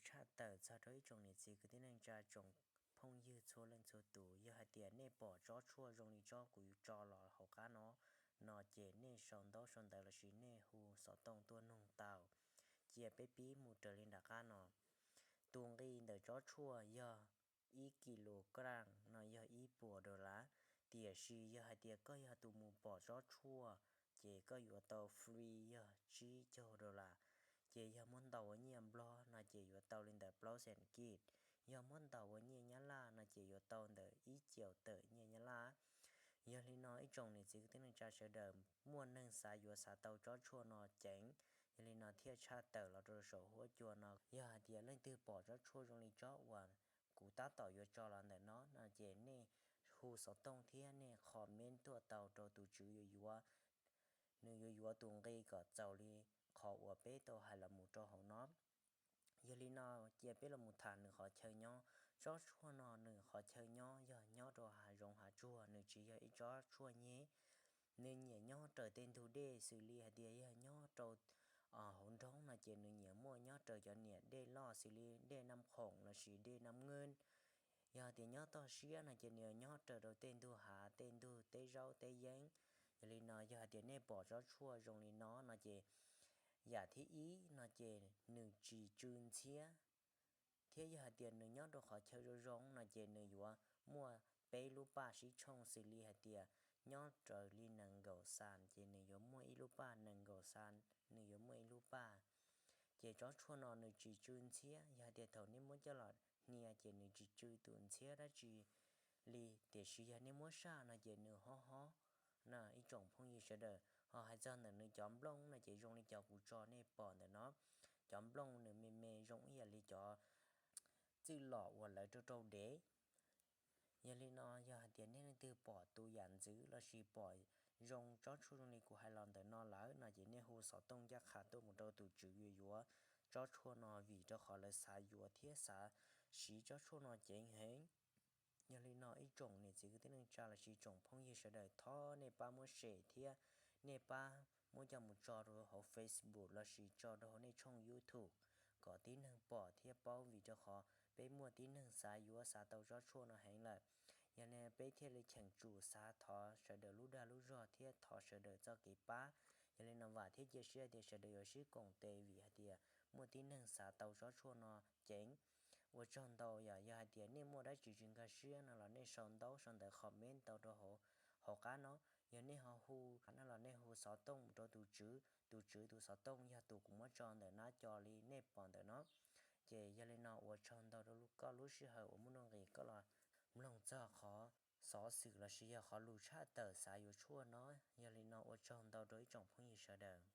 tshaj tawm txog rau ib tsoom niam txiv kwv tij neej tsa tsoom phooj ywg txhua leej txhua tus, yog hais tias nej pom tsob tshuaj zoo li tsob kuv yuav tso los hauv qab no, no ces nej sau ntaub sau ntawv lossis nej hu xov tooj tuaj nug tau. Cia peb pib mus raws li nram qab no. Tus nqi ntawm tsob tshuaj yog ib kis lus kraj no yog ib puas dollar, tiam sis yog hais tias koj yog tus mus pom tsob tshuaj, ces koj yuav tau free yog tsib caug dollar. Ces yog muab ntaus ua nyiaj Nplog no ces yuav tau li ntawm plaub xees kij, yog muab ntaus ua nyiaj Nyab Laj no ces yuav tau ntawm ib caum tawm nyiaj Nyab Laj. Yog li no ib tsoom niam txiv kwv tij neej tsa sawv daws, muaj neeg xav yuav xav tau tsob tshuaj no ceev, yog li no thiaj tshaj tawm los rau saum huab cua no. Yog hais tias leej twg pom tsob tshuaj zoo li tsob uas kuv tab tom yuav tso los ntawm no no ces nej hu xov tooj thiab nej comment tuaj tau rau tus tswv yuav yuav, nws yuav yuav tus nqi kom txaus li qhov uas peb tau hais los mus rau hauv no. Yog li no cia peb los mus tham nws qhov chaw nyob. Tsob tshuaj no nws qhov chaw nyob yog nyob rau hav zoov hav tsuag, nws tsis yog ib tsob tshuaj nyeb. Nws nyiam nyob raws tej ntug dej, xws li hais tias yog nyob rau hauv nroog no ces nws nyiam muaj nyob raws cov niam dej loj xws li dej Naj Khoom lossis dej Naj Nkeeb. Yog tias nyob toj siab no ces nws nyob raws rau tej ntug hav, tej ntug teb zaub teb yeeb. Yog li no yog hais tias nej pom tsob tshuaj zoo li no no ces yam thib ib no ces nws tsis tsw ntxhiab, thiab yog hais tias nws nyob rau qhov chaw zoo zoo no ces nws yuav muaj peb lub paj sib tshooj, xws li hais tias nyob raws li nees nkaum xas ces nws yuav muaj ib lub paj, nees nkaum xas nws yuav muaj ib lub paj. Ces tsob tshuaj no nws tsis tsw ntxhiab, yog hais tias thaum nej muab coj los hnia ces nws tsis tsw tus ntxhiab dab tsi li, tiam sis yog nej muab saj no ces nws hob hob na ib tsoom phooj ywg sawv daws. Ho hais txog ntawm nws cov nplooj no ces zoo li cov kuv tso nej pom ntawm no, cov nplooj nws me me zoo ib yam li cov txwj lom uas lawv rau rau dev. Yog li no yog hais tias nej leej twg pom tus yam ntxwv lossis pom zoo tsob tshuaj zoo li kuv hais los ntawm no lawm no ces nej hu xov tooj ncaj qha tuaj mus rau tus tswv yuav yuav tsob tshuaj no, vim rau qhov lawv xav yuav thiab xav siv tsob tshuaj no ceev heev. Yog li no ib tsoom niam txiv kwv tij neej tsa lossis tsoom phooj ywg sawv daws, thov nej pab muab share thiab nej pab muab coj mus tso rau hauv Facebook lossis tso rau hauv nej tshooj YouTube kom tib neeg pom thiab paub, vim rau qhov peb muaj tib neeg xav yuav xav tau tsob tshuaj no heev lawm. Yog li peb thiaj li cheem tsum xav thov sawv daws lub dag lub zog thiab thov sawv daws txoj kev pab. Yog li no vam thiab cia siab tias sawv daws yuav sib koom tes, vim hais tias muaj tib neeg xav tau tsob tshuaj no ceev. Ua tsaug ntau, yog, yog hais tias nej muaj dab tsi tsis nkag siab no los nej sau ntaub sau ntawv comment tau rau hauv qab no. Yog nej ho hu no los nej hu xov tooj mus rau tus tswv, tus tswv tus xov tooj yog tus kuv muab tso ntawm nab co li nej pom ntawm no. Ces yog li no ua tsaug ntau rau koj lub sij hawm uas muaj nuj nqis koj los mloog txog qhov xov xwm lossis yog qhov lus tshaj tawm xav yuav tshuaj no. Yog li no ua tsaug ntau rau ib tsoom phooj ywg sawv daws.